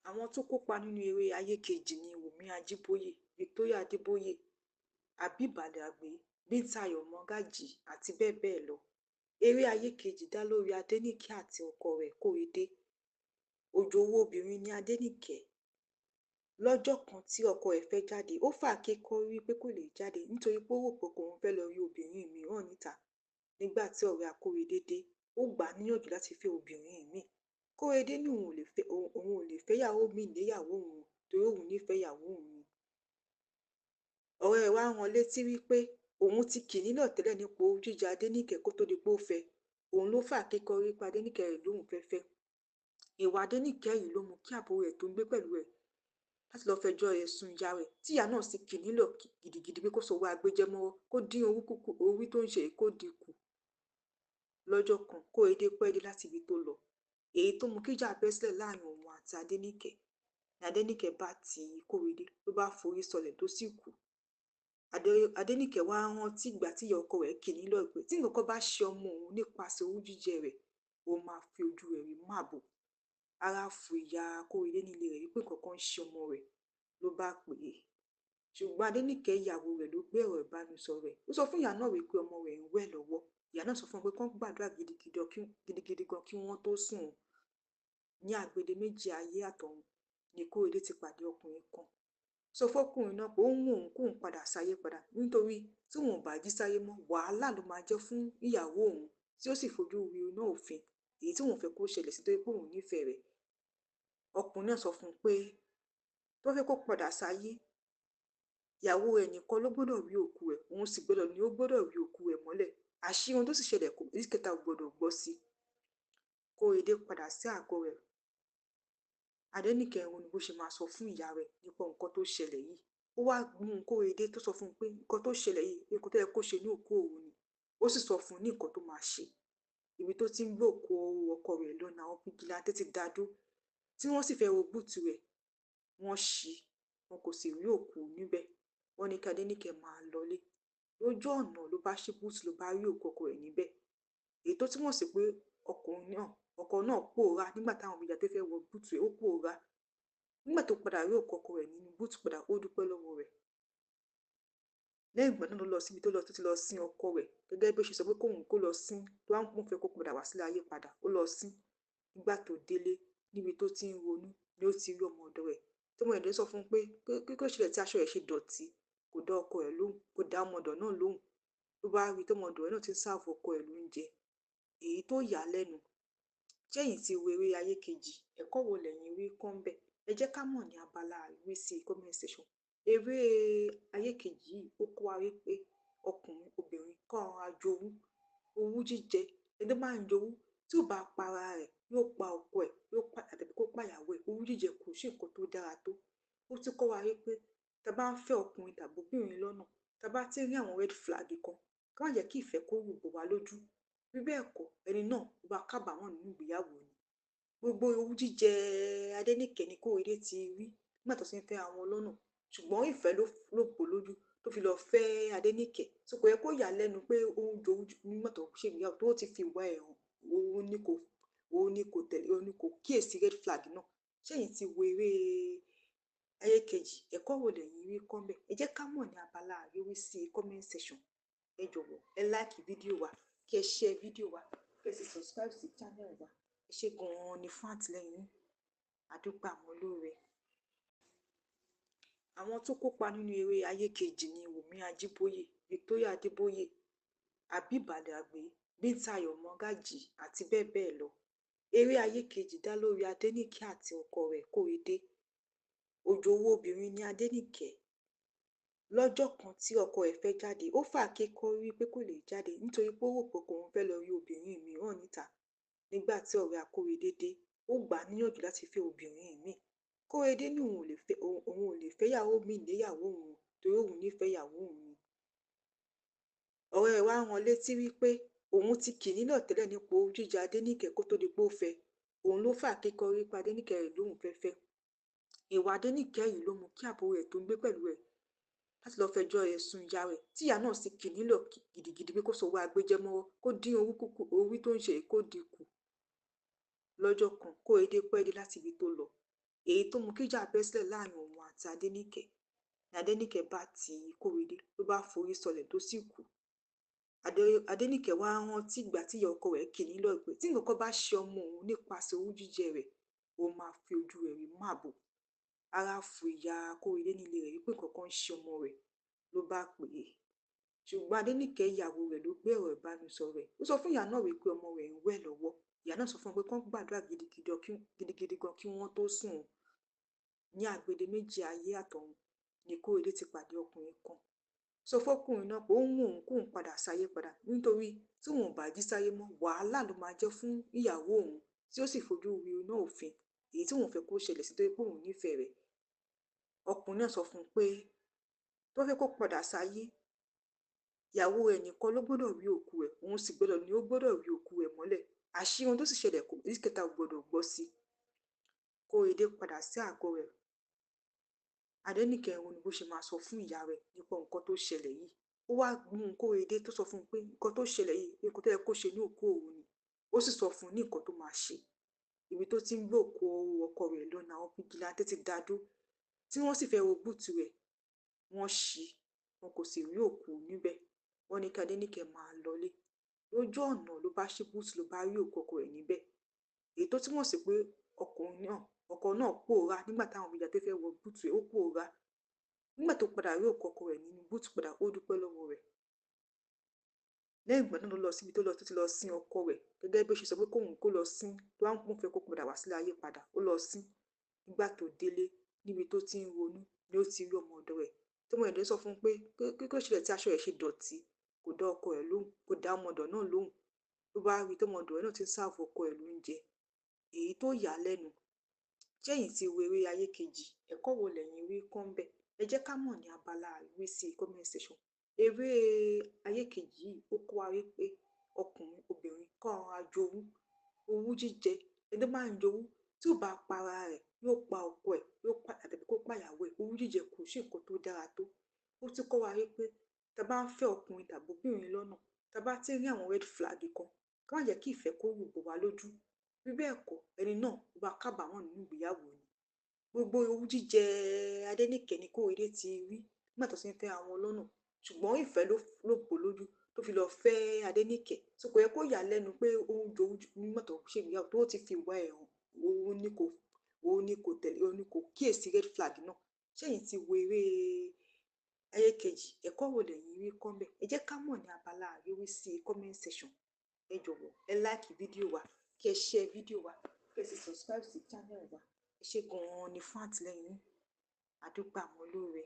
Àwọn tó kópa nínú eré Ayé Kejì ni Wùmí Ajíbóyè, Victoria Adébóyè, Habeeb Alagbe, Bíntayọ̀ Mọ́gàjí àti bẹ́ẹ̀ bẹ́ẹ̀ lọ. Eré Ayé Kejì dá lórí Adéníkẹ àti ọkọ rẹ̀ Kóredé. Òjòwú obìnrin ni Adéníkẹ. Lọ́jọ́ kan tí ọkọ rẹ̀ fẹ́ jáde, ó fàáké kọ́rí pé kò lè jáde nítorí pé ó rò pé òun fẹ́ lọ rí obìnrin mìíràn níta. Nígbà tí ọ̀rẹ́ Akóredé dé, ó gbà á níyànjú láti fẹ́ obìnrin míì. Kóredé ní òun ò lè fẹ́yàwó míì léyàwó òun torí òun nífẹ̀ẹ́ ìyàwó òun ni. Ọ̀rẹ́ rẹ̀ wá rán an létí wípé òun ti kì í nílọ̀ tẹ́lẹ̀ nípa owú jíjẹ Adéníkẹ kó tó di pé ó fẹ́. Òun ló fàáké kọ́rí pé Adéníkẹ rẹ̀ lòun fẹ́ fẹ́. Ìwà Adéníkẹ yìí ló mú kí àbúrò rẹ̀ tó ń gbé pẹ̀lú ẹ̀ láti lọ́ọ́ fẹjọ́ rẹ̀ sun ìyá rẹ̀, tí ìyá náà sì kì í nílọ̀ gidigidi pé kó sọwọ́ agbéjẹ́mọ́wọ́, kó dín owú tó ń ṣe yìí kó dín kù. Lọ́jọ́ kan, Kóredé pẹ́ dé láti ibi tó lọ, èyí tó mú kíjà bẹ́ sílẹ̀ láàrin òun àti Adéníkẹ. Ní Adéníkẹ bá ti Kóredé ló bá forí sọlẹ̀ tó sì kú. Adéníkẹ wá rántí ìgbà tí ìyá ọkọ rẹ̀ kì í nílọ̀ pé tí nǹkan kan bá ṣe ọmọ òun nípasẹ̀ owú jíjẹ rẹ̀, òun máa fi ojú rẹ̀ rí màbo. Ara fu ìyá Kóredé nílé rẹ̀ wípé nǹkan kan ń ṣe ọmọ rẹ̀ ló bá pè é. Ṣùgbọ́n Adéníkẹ ìyàwó rẹ̀ ló gbé ẹ̀rọ ìbánisọ̀rọ̀ rẹ̀. Ó sọ fún ìyá náà wípé ọmọ rẹ̀ ń wẹ̀ lọ́wọ́. Ìyá náà sọ fún un pé kán gbàdúrà gidigidi gan kí wọ́n tó sùn. Ní agbede méjì ayé àtọ̀run ni Kóredé ti pàdé ọkùnrin kan. Sọ fọ́kùnrin náà pé ó wù òun kóun padà sáyé padà nítorí tí òun ò bá jí sáyé mọ́, wàhálà ló máa jẹ́ fún ìyàwó òun tí ó sì fojú wi iná òfin, èyí tí òun ò fẹ́ kó ṣẹlẹ̀ sí torí pé òun nífẹ̀ẹ́ rẹ̀. Ọkùnrin náà sọ fún un pé tó fẹ́ kó padà sáyé, ìyàwó rẹ̀ nìkan ló gbọ́dọ̀ rí òkú rẹ̀, òun sì gbọ́dọ̀ ní ó gbọ́dọ̀ rí òkú rẹ̀ mọ́lẹ̀. Àṣírí ohun tó sì ṣẹlẹ̀ kò ní kẹta ò gbọ́dọ̀ gbọ́ sí. Kóredé padà sí àgọ́ rẹ̀. Adéníkẹ ronú bó ṣe máa sọ fún ìyá rẹ̀ nípa nǹkan tó ṣẹlẹ̀ yìí. Ó wá mú Kóredé tó sọ fún un pé nǹkan tó ṣẹlẹ̀ yìí, nǹkan tó yẹ kó ṣe ní òkú òun ni. Ó sì sọ fún un ní nǹkan tó máa ṣe. Ibi tó ti ń gbé òkú ọkọ rẹ̀ lọ ni àwọn fìjìláńtẹ́ ti dá dúró, tí wọ́n sì fẹ́ wo búùtù rẹ̀. Wọ́n ṣí, wọn kò sì rí òkú níbẹ̀. Wọ́n ní kí Adéníkẹ máa lọlé. Lójú ọ̀nà ló bá ṣí búùtù ló bá rí òkú ọkọ rẹ̀ níbẹ̀. Èyí tó túmọ̀ sí pé ọkọ náà pòórá nígbà táwọn fìjìláńtẹ́ fẹ́ wọ búùtù rẹ̀, ó pòórá. Nígbà tó padà rí òkú ọkọ rẹ̀ nínú búùtù padà, ó dúpẹ́ lọ́wọ́ rẹ̀. Lẹ́yìn ìgbà náà ló lọ síbi tó lọ tó ti lọ sin ọkọ rẹ̀ gẹ́gẹ́ bí ó ṣe sọ pé kóun kó lọ sin, tó wá ń fẹ́ kó padà wá sílé ayé padà, ó lọ sin. Nígbà tó délé, níbi tó ti ń ronú ni ó ti rí ọmọ ọ̀dọ̀ rẹ̀. Tí ọmọ ọ̀dọ̀ sọ fún un pé kí ló ṣẹlẹ̀ tí aṣọ rẹ̀ ṣe dọ̀tí, kò dá ọkọ rẹ̀ lóhùn, kò dá ọmọ ọ̀dọ̀ náà lóhùn. Ló bá rí tí ọmọ ọ̀dọ̀ rẹ̀ náà ti ń sáàfù ọkọ rẹ̀ lóúnjẹ. Èyí tó yà á lẹ́nu. Ṣé ẹ̀yin ti wo eré Ayé Kejì? Ẹ̀kọ́ wo lẹ̀yin rí kọ́ ńbẹ̀? Ẹ jẹ́ ká mọ̀ ní abala àríwísí comment section. Eré Ayé Kejì yìí ó kọ́ wa wípé ọkùnrin, obìnrin kán rọra jowú. Owú jíjẹ, ẹni tó bá ń jowú tí ò bá pa ara rẹ̀, yóò pa ọkọ ẹ̀, yóò pa tàbí kó pa ìyàwó ẹ̀. Owú jíjẹ kò ṣe nǹkan tó dára tó. Ó tún kọ́ wa wípé tá bá ń fẹ́ ọkùnrin tàbí obìnrin lọ́nà, tá bá ti ń rí àwọn red flag kan, ká má jẹ́ kí ìfẹ́ kó rù bò wá lójú. Bí bẹ́ẹ̀ kọ́, ẹni náà ó máa kábàámọ̀ nínú ìgbéyàwó ni. Gbogbo owú jíjẹ Adéníkẹ ni Kóredé ti rí nígbà tó ti ń fẹ́ àwọn lọ́nà. Ṣùgbọ́n ìfẹ́ ló bò lójú tó fi lọ fẹ́ Adéníkẹ. So kò yẹ kó yà á lẹ́nu pé ó ń jowú nígbà tó ṣe ìgbéyàwó tó ti fi ìwà ẹ̀ hàn. Òun ni kò tẹ̀lé, òun ni kò kíyèsí red flag náà. Ṣé ẹ̀yin ti wo eré Ayé Kejì? Ẹ̀kọ́ wo lẹ̀yin rí kọ́ ńbẹ̀? Ẹ jẹ́ ká mọ̀ ní abala àríwísí comment section. Ẹ jọ̀wọ́, ẹ like fídíò wa, kí ẹ share fídíò wa, kí ẹ sì subscribe sí channel wa. Ẹ ṣé gan-an ni fún àtìlẹ́yìn yín. A dúpẹ́ àmọ́ lóore. Àwọn tó kópa nínú eré Ayé Kejì ni Wùmí Ajíbóyè, Victoria Adébóyè, Habeeb Alagbe, Bíntayọ̀ Mọ́gàjí àti bẹ́ẹ̀ bẹ́ẹ̀ lọ. Eré Ayé Kejì dá lórí Adéníkẹ àti ọkọ rẹ̀ Kóredé. Òjòwú obìnrin ni Adéníkẹ. Lọ́jọ́ kan tí ọkọ rẹ̀ fẹ́ jáde, ó fàáké kọ́rí pé kò lè jáde nítorí pé ó rò pé òun fẹ́ lọ rí obìnrin mìíràn níta. Nígbà tí ọ̀rẹ́ Akóredé dé, ó gbà á níyànjú láti fẹ́ obìnrin míì. Kóredé ní òun ò lè fẹ́yàwó míì léyàwó òun torí òun nífẹ̀ẹ́ ìyàwó òun ni. Ọ̀rẹ́ rẹ̀ wá rán an létí wípé òun ti kì í nílọ̀ tẹ́lẹ̀ nípa owú jíjẹ Adéníkẹ kó tó di pé ó fẹ́. Òun ló fàáké kọ́rí pé Adéníkẹ rẹ̀ lòun fẹ́ fẹ́. Ìwà Adéníkẹ yìí ló mú kí àbúrò rẹ̀ tó ń gbé pẹ̀lú ẹ̀ láti lọ́ọ́ fẹjọ́ rẹ̀ sun ìyá rẹ̀, tí ìyá náà sì kì í nílọ̀ gidigidi pé kó sọwọ́ agbéjẹ́mọ́wọ́, kó dín owú tó ń ṣe yìí kó dín kù. Lọ́jọ́ kan, Kóredé pẹ́ dé láti ibi tó lọ. Èyí tó mú kíjà bẹ́ sílẹ̀ láàrin òun àti Adéníkẹ́ ní Adéníkẹ́ bá ti Kóredé ló bá forí sọlẹ̀ tó sì kú. Adéníkẹ́ wá rántí ìgbà tí ìyá ọkọ rẹ̀ kì í nílọ̀ pé tí nǹkan kan bá ṣe ọmọ òun nípasẹ̀ owú jíjẹ rẹ̀, òun máa fi ojú rẹ̀ rí màbo. Ara fu ìyá Kóredé nílé rẹ̀ wípé nǹkan kan ń ṣe ọmọ rẹ̀ ló bá pè é. Ṣùgbọ́n Adéníkẹ́ ìyàwó rẹ̀ ló gbé ẹ̀rọ ìbánisọ̀rọ̀ rẹ̀. Ó sọ fún ìyá náà wípé ọmọ rẹ̀ ń wẹ̀ lọ́wọ́. Ìyá náà sọ fún un pé kán gbàdúrà gidigidi gan kí wọ́n tó sùn. Ní agbede méjì ayé àtọ̀run ni Kóredé ti pàdé ọkùnrin kan. Sọ fọ́kùnrin náà pé ó ń wù òun kóun padà sáyé padà, nítorí tí òun ò bá jí sáyé mọ́, wàhálà ló máa jẹ́ fún ìyàwó òun tí ó sì fojú wi iná òfin, èyí tí òun fẹ́ kó ṣẹlẹ̀ sí torí pé òun nífẹ̀ẹ́ rẹ̀. Ọkùnrin náà sọ fún un pé tó fẹ́ kó padà sáyé, ìyàwó rẹ̀ nìkan ló gbọ́dọ̀ rí òkú rẹ̀, òun sì gbọ́dọ̀ ní ó gbọ́dọ̀ rí òkú rẹ̀ mọ́lẹ̀. Àṣírí ohun tó sì ṣẹlẹ̀ kò ní kẹta ò gbọ́dọ̀ gbọ́ sí. Kóredé padà sí àgọ́ rẹ̀. Adéníkẹ́ ronú bó ṣe máa sọ fún ìyá rẹ̀ nípa nǹkan tó ṣẹlẹ̀ yìí. Ó wá mú Kóredé tó sọ fún un pé nǹkan tó ṣẹlẹ̀ yìí, nǹkan tó yẹ kó ṣe ní òkú òun ni. Ó sì sọ fún un ní nǹkan tó máa ṣe. Ibi tó ti ń gbé òkú ọkọ rẹ̀ lọ náà, àwọn fìjìláńtẹ́ ti dá dúró, tí wọ́n sì fẹ́ wo búùtù rẹ̀. Wọ́n ṣí, wọn kò sì rí òkú níbẹ̀. Wọ́n ní kí Adéníkẹ́ máa lọlé. Lójú ọ̀nà ló bá ṣí búùtù ló bá rí òkú ọkọ rẹ̀ níbẹ̀. Èyí tó túmọ̀ sí pé ọkùnrin náà, ọkọ náà pòórá nígbà táwọn fìjìláńtẹ́ fẹ́ wọ búùtù rẹ̀, ó pòórá. Nígbà tó padà rí òkú ọkọ rẹ̀ nínú búùtù padà, ó dúpẹ́ lọ́wọ́ rẹ̀. Lẹ́yìn ìgbà náà ló lọ síbi tó lọ tó ti lọ sin ọkọ rẹ̀ gẹ́gẹ́ bí ó ṣe sọ pé kóun kó lọ sin, tó wá ń fẹ́ kó padà wá sílé ayé padà, ó lọ sin. Nígbà tó délé, níbi tó ti ń ronú ni ó ti rí ọmọ ọ̀dọ̀ rẹ̀. Tọ́mọ ọ̀dọ̀ sọ fún un pé kí ló ṣẹlẹ̀ tí aṣọ rẹ̀ ṣe dọ̀tí, kò dá ọkọ rẹ̀ lóhùn, kò dá ọmọ ọ̀dọ̀ náà lóhùn. Ló bá rí tọ́mọ ọ̀dọ̀ rẹ̀ náà ti ń sáàfù ọkọ rẹ̀ lóúnjẹ. Èyí tó yà á lẹ́nu. Ṣé ẹ̀yin ti wo eré ayé kejì? Ẹ̀kọ́ wo lẹ̀yin rí kọ́ ńbẹ̀? Ẹ jẹ́ ká mọ̀ ní abala àríwísí comment section. Eré ayé kejì yìí ó kọ́ wa wípé ọkùnrin, obìnrin kọ́ rọra jowú. Owú jíjẹ, ẹni tó bá ń jowú tí ò bá pa ara rẹ̀, yóò pa ọkọ ẹ̀, yóò pa tàbí kó pa ìyàwó ẹ̀. Owú jíjẹ kò sí nǹkan tó dára tó. Ó tún kọ́ wa wípé tí a bá ń fẹ́ ọkùnrin tàbí obìnrin lọ́nà, tí a bá ti rí àwọn red flag kan, ká má jẹ́ kí ìfẹ́ kó rù bò wá lójú. Bí bẹ́ẹ̀ kọ́, ẹni náà ó máa kábàámọ̀ nínú ìgbéyàwó ni. Gbogbo owú jíjẹ Adéníkẹ́ ni Kóredé ti rí nígbà tó ti ń fẹ́ àwọn lọ́nà. Ṣùgbọ́n ìfẹ́ ló bò lójú tó fi lọ fẹ́ Adéníkẹ́. So kò yẹ kó yà á lẹ́nu pé ó ń jowú nígbà tó ṣe ìgbéyàwó tó ti fi ìwà ẹ̀ hàn. Òun ni kò tẹ̀lé, òun ni kò kíyèsi red flag náà. Ṣé ẹ̀yin ti wo eré ayé kejì? Ẹ̀kọ́ wo lẹ̀yin rí kọ́ ńbẹ̀? Ẹ jẹ́ ká mọ̀ ní abala àríwísí comment section. Ẹ jọ̀wọ́, ẹ like fídíò wa, kí ẹ share fídíò wa, kí ẹ sì subscribe sí channel wa. Ẹ ṣé gan-an ni fún àtìlẹ́yìn yín. A dúpẹ́ àmọ́ lóore.